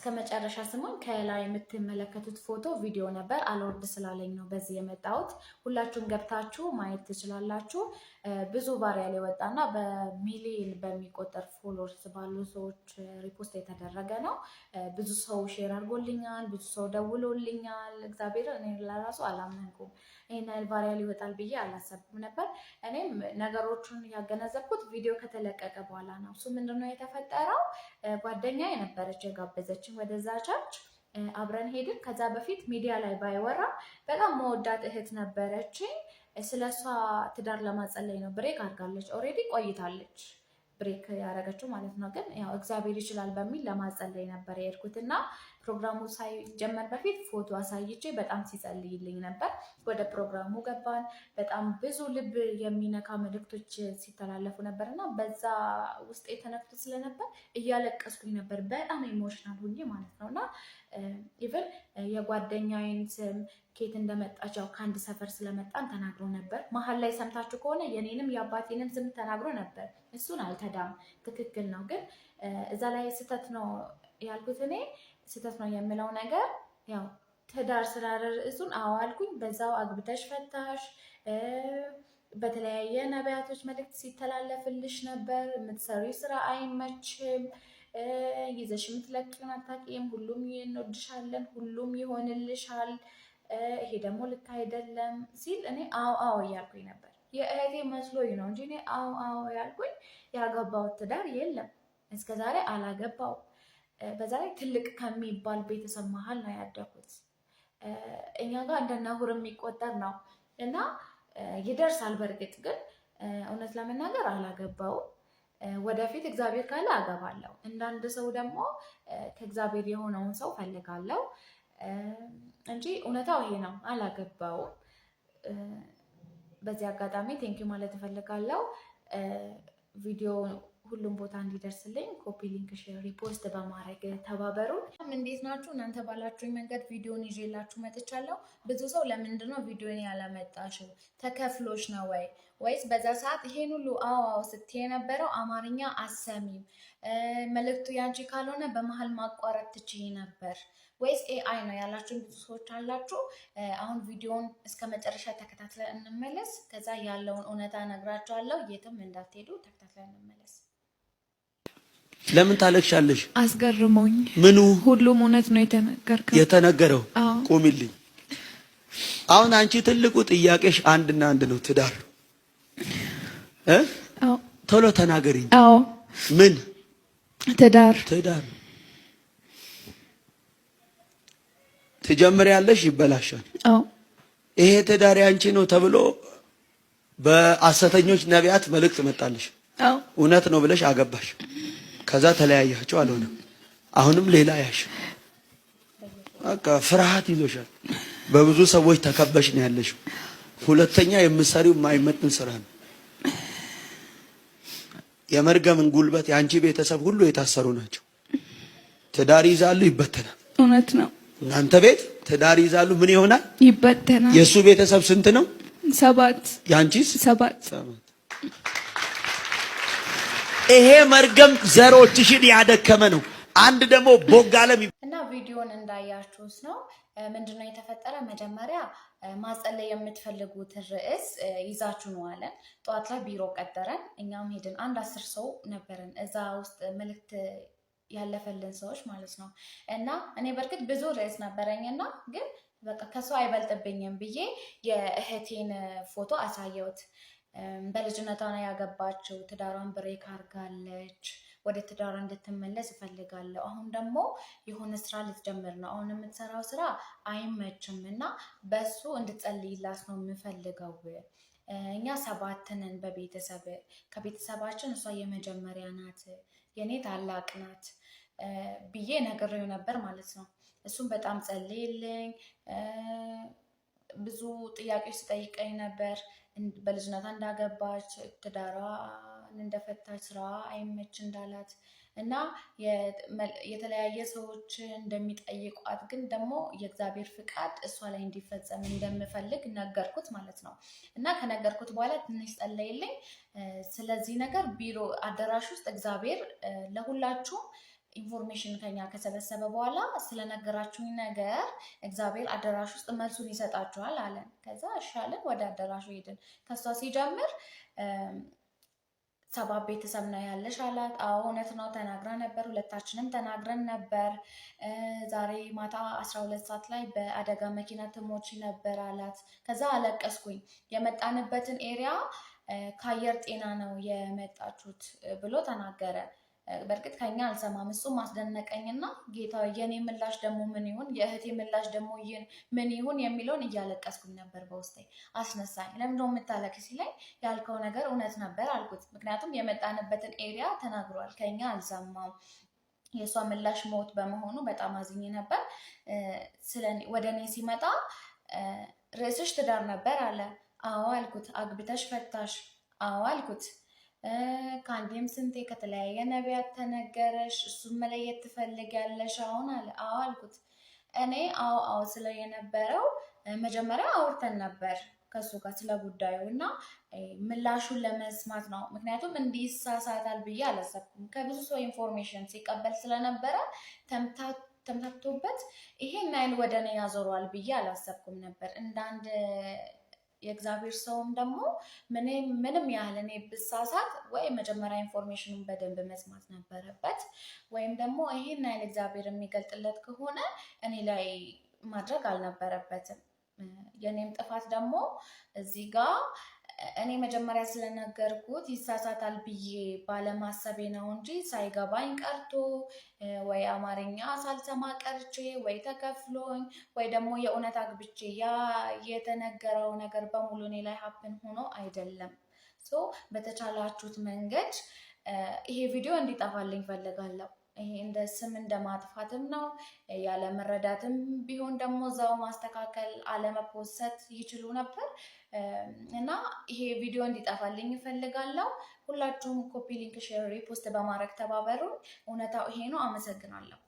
እስከ መጨረሻ ስሙን። ከላይ የምትመለከቱት ፎቶ ቪዲዮ ነበር፣ አልወርድ ስላለኝ ነው በዚህ የመጣሁት። ሁላችሁም ገብታችሁ ማየት ትችላላችሁ። ብዙ viral የወጣና በሚሊዮን በሚቆጠር followers ባሉ ሰዎች repost የተደረገ ነው። ብዙ ሰው share አድርጎልኛል፣ ብዙ ሰው ደውሎልኛል። እግዚአብሔር እኔ ለራሱ አላመንኩም። ይህን ያህል viral ይወጣል ብዬ አላሰብኩም ነበር። እኔም ነገሮቹን ያገነዘብኩት ቪዲዮ ከተለቀቀ በኋላ ነው። እሱ ምንድነው የተፈጠረው? ጓደኛ የነበረች የጋበዘችን ወደዛ church አብረን ሄድን። ከዛ በፊት ሚዲያ ላይ ባይወራ በጣም መወዳት እህት ነበረችኝ። ስለ እሷ ትዳር ለማጸለይ ነው። Break አድርጋለች፣ already ቆይታለች break ያደረገችው ማለት ነው። ግን ያው እግዚአብሔር ይችላል በሚል ለማጸለይ ነበር የሄድኩት እና ፕሮግራሙ ሳይጀመር በፊት ፎቶ አሳይቼ በጣም ሲጸልይልኝ ነበር። ወደ ፕሮግራሙ ገባን። በጣም ብዙ ልብ የሚነካ መልእክቶች ሲተላለፉ ነበር እና በዛ ውስጥ የተነክቶ ስለነበር እያለቀስኩኝ ነበር፣ በጣም emotional ሁኜ ማለት ነው። እና even የጓደኛዬን ስም ኬት እንደመጣች ያው ከአንድ ሰፈር ስለመጣን ተናግሮ ነበር። መሀል ላይ ሰምታችሁ ከሆነ የኔንም የአባቴንም ስም ተናግሮ ነበር። እሱን አልከዳም፣ ትክክል ነው። ግን እዛ ላይ ስህተት ነው ያልኩት እኔ ስህተት ነው የምለው ነገር ያው ትዳር ስላለ ርዕሱን አዎ አልኩኝ። በዛው አግብተሽ ፈታሽ፣ በተለያየ ነቢያቶች መልእክት ሲተላለፍልሽ ነበር። የምትሰሪው ስራ አይመችም፣ ይዘሽ የምትለቂውን አታውቂም። ሁሉም እንወድሻለን፣ ሁሉም ይሆንልሻል፣ ይሄ ደግሞ ልክ አይደለም ሲል እኔ አዎ አዎ እያልኩኝ ነበር። የእህቴ መስሎኝ ነው እንጂ እኔ አዎ አዎ ያልኩኝ። ያገባሁት ትዳር የለም፣ እስከዛሬ አላገባው። በዛ ላይ ትልቅ ከሚባል ቤተሰብ መሀል ነው ያደኩት። እኛ ጋር እንደ ነውር የሚቆጠር ነው እና ይደርሳል። በእርግጥ ግን እውነት ለመናገር አላገባውም። ወደፊት እግዚአብሔር ካለ አገባለሁ። እንዳንድ ሰው ደግሞ ከእግዚአብሔር የሆነውን ሰው ፈልጋለሁ እንጂ እውነታው ይሄ ነው፣ አላገባውም። በዚህ አጋጣሚ thank you ማለት እፈልጋለሁ። ቪዲዮ ሁሉም ቦታ እንዲደርስልኝ copy link፣ share፣ repost በማድረግ ተባበሩ። እንዴት ናችሁ እናንተ? ባላችሁኝ መንገድ ቪዲዮን ይዤላችሁ መጥቻለሁ። ብዙ ሰው ለምንድን ነው ቪዲዮን ያላመጣሽው? ተከፍሎሽ ነው ወይ ወይስ በዛ ሰዓት ይሄን ሁሉ አዎ አዎ ስትይ የነበረው አማርኛ አሰሚም መልእክቱ ያንቺ ካልሆነ በመሀል ማቋረጥ ትችይ ነበር ወይስ AI ነው ያላችሁኝ ብዙ ሰዎች አላችሁ። አሁን ቪዲዮን እስከ መጨረሻ ተከታትለን እንመለስ። ከዛ ያለውን እውነታ እነግራችኋለሁ። የትም እንዳትሄዱ ተከታትለን እንመለስ። ለምን ታለቅሻለሽ? አስገርሞኝ። ምኑ? ሁሉም እውነት ነው የተነገርከው። የተነገረው? አዎ። ቁሚልኝ። አሁን አንቺ ትልቁ ጥያቄሽ አንድና አንድ ነው፣ ትዳር እ አዎ። ቶሎ ተናገሪኝ። አዎ። ምን? ትዳር። ትዳር። ትጀምሪያለሽ፣ ይበላሻል። አዎ። ይሄ ትዳር ያንቺ ነው ተብሎ በሐሰተኞች ነቢያት መልእክት መጣልሽ። አዎ። እውነት ነው ብለሽ አገባሽ። ከዛ ተለያያችሁ፣ አልሆነም። አሁንም ሌላ ያሽ፣ በቃ ፍርሃት ይዞሻል። በብዙ ሰዎች ተከበሽ ነው ያለሽው። ሁለተኛ የምትሰሪው የማይመጥን ስራ ነው። የመርገምን ጉልበት የአንቺ ቤተሰብ ሁሉ የታሰሩ ናቸው። ትዳር ይዛሉ፣ ይበተናል። እውነት ነው። እናንተ ቤት ትዳር ይዛሉ፣ ምን ይሆናል? ይበተናል። የእሱ ቤተሰብ ስንት ነው? 7። የአንቺስ? 7። 7። ይሄ መርገም ዘሮችሽን ያደከመ ነው። አንድ ደግሞ ቦጋለም እና ቪዲዮን እንዳያችሁት ነው። ምንድነው የተፈጠረ? መጀመሪያ ማጸለይ የምትፈልጉትን ርዕስ ይዛችሁ ነው አለን። ጠዋት ላይ ቢሮ ቀጠረን። እኛም ሄድን። አንድ 10 ሰው ነበርን እዛ ውስጥ መልእክት ያለፈልን ሰዎች ማለት ነው። እና እኔ በእርግጥ ብዙ ርዕስ ነበረኝ እና ግን በቃ ከሰው አይበልጥብኝም ብዬ የእህቴን ፎቶ አሳየሁት። በልጅነቷ ነው ያገባችው። ትዳሯን break አድርጋለች። ወደ ትዳሯ እንድትመለስ እፈልጋለሁ። አሁን ደግሞ የሆነ ስራ ልትጀምር ነው። አሁን የምትሰራው ስራ አይመችም እና በሱ እንድጸልይላት ነው የምፈልገው። እኛ 7 ነን በቤተሰብ፣ ከቤተሰባችን እሷ የመጀመሪያ ናት፣ የኔ ታላቅ ናት ብዬ ነግሬው ነበር ማለት ነው። እሱም በጣም ጸልይልኝ፣ ብዙ ጥያቄዎች ሲጠይቀኝ ነበር። በልጅነቷ እንዳገባች፣ ትዳሯን እንደፈታች፣ ስራዋ አይመች እንዳላት እና የተለያየ ሰዎች እንደሚጠይቋት ግን ደግሞ የእግዚአብሔር ፍቃድ እሷ ላይ እንዲፈጸም እንደምፈልግ ነገርኩት ማለት ነው። እና ከነገርኩት በኋላ ትንሽ ጸለይልኝ። ስለዚህ ነገር ቢሮ አዳራሽ ውስጥ እግዚአብሔር ለሁላችሁም Information ከኛ ከሰበሰበ በኋላ ስለነገራችሁኝ ነገር እግዚአብሔር አዳራሽ ውስጥ መልሱን ይሰጣችኋል አለን። ከዛ እሺ አልን። ወደ አዳራሹ ሄድን። ከሷ ሲጀምር 7 ቤተሰብ ነው ያለሽ አላት። አዎ እውነት ነው ተናግራ ነበር። ሁለታችንም ተናግረን ነበር። ዛሬ ማታ 12 ሰዓት ላይ በአደጋ መኪና ትሞቺ ነበር አላት። ከዛ አለቀስኩኝ። የመጣንበትን area ከአየር ጤና ነው የመጣችሁት ብሎ ተናገረ። በእርግጥ ከኛ አልሰማም። እሱም አስደነቀኝና ጌታ የኔ ምላሽ ደግሞ ምን ይሁን፣ የእህቴ ምላሽ ደግሞ ምን ይሁን የሚለውን እያለቀስኩኝ ነበር በውስጤ። አስነሳኝ። ለምንድነው የምታለቅስ ሲለኝ ያልከው ነገር እውነት ነበር አልኩት። ምክንያቱም የመጣንበትን area ተናግሯል፣ ከኛ አልሰማም። የእሷ ምላሽ ሞት በመሆኑ በጣም አዝኜ ነበር። ወደ እኔ ሲመጣ ርዕስሽ ትዳር ነበር አለ። አዎ አልኩት። አግብተሽ ፈታሽ? አዎ አልኩት። ከአንዴም ስንቴ ከተለያየ ነቢያት ተነገረሽ፣ እሱን መለየት ትፈልጊያለሽ አሁን አለ። አዎ አልኩት። እኔ አዎ አዎ ስለ የነበረው መጀመሪያ አውርተን ነበር ከእሱ ጋር ስለ ጉዳዩ እና ምላሹን ለመስማት ነው። ምክንያቱም እንዲህ ይሳሳታል ብዬ አላሰብኩም። ከብዙ ሰው information ሲቀበል ስለነበረ ተምታቶበት ይሄን ያህል ወደ እኔ ያዞረዋል ብዬ አላሰብኩም ነበር። እንደ አንድ የእግዚአብሔር ሰውም ደግሞ ምንም ያህል እኔ ብሳሳት ወይ መጀመሪያ information ኑን በደንብ መስማት ነበረበት፣ ወይም ደግሞ ይሄን ያህል እግዚአብሔር የሚገልጥለት ከሆነ እኔ ላይ ማድረግ አልነበረበትም። የእኔም ጥፋት ደግሞ እዚህ ጋር እኔ መጀመሪያ ስለነገርኩት ይሳሳታል ብዬ ባለማሰቤ ነው እንጂ ሳይገባኝ ቀርቶ ወይ አማርኛ ሳልሰማ ቀርቼ ወይ ተከፍሎኝ ወይ ደግሞ የእውነት አግብቼ ያ የተነገረው ነገር በሙሉ እኔ ላይ happen ሆኖ አይደለም። So በተቻላችሁት መንገድ ይሄ ቪዲዮ እንዲጠፋልኝ ፈልጋለሁ። ይሄ እንደ ስም እንደ ማጥፋትም ነው። ያለ መረዳትም ቢሆን ደግሞ እዛው ማስተካከል አለመፖሰት ይችሉ ነበር እና ይሄ ቪዲዮ እንዲጠፋልኝ እፈልጋለሁ። ሁላችሁም copy link፣ share፣ repost በማድረግ ተባበሩን። እውነታው ይሄ ነው። አመሰግናለሁ።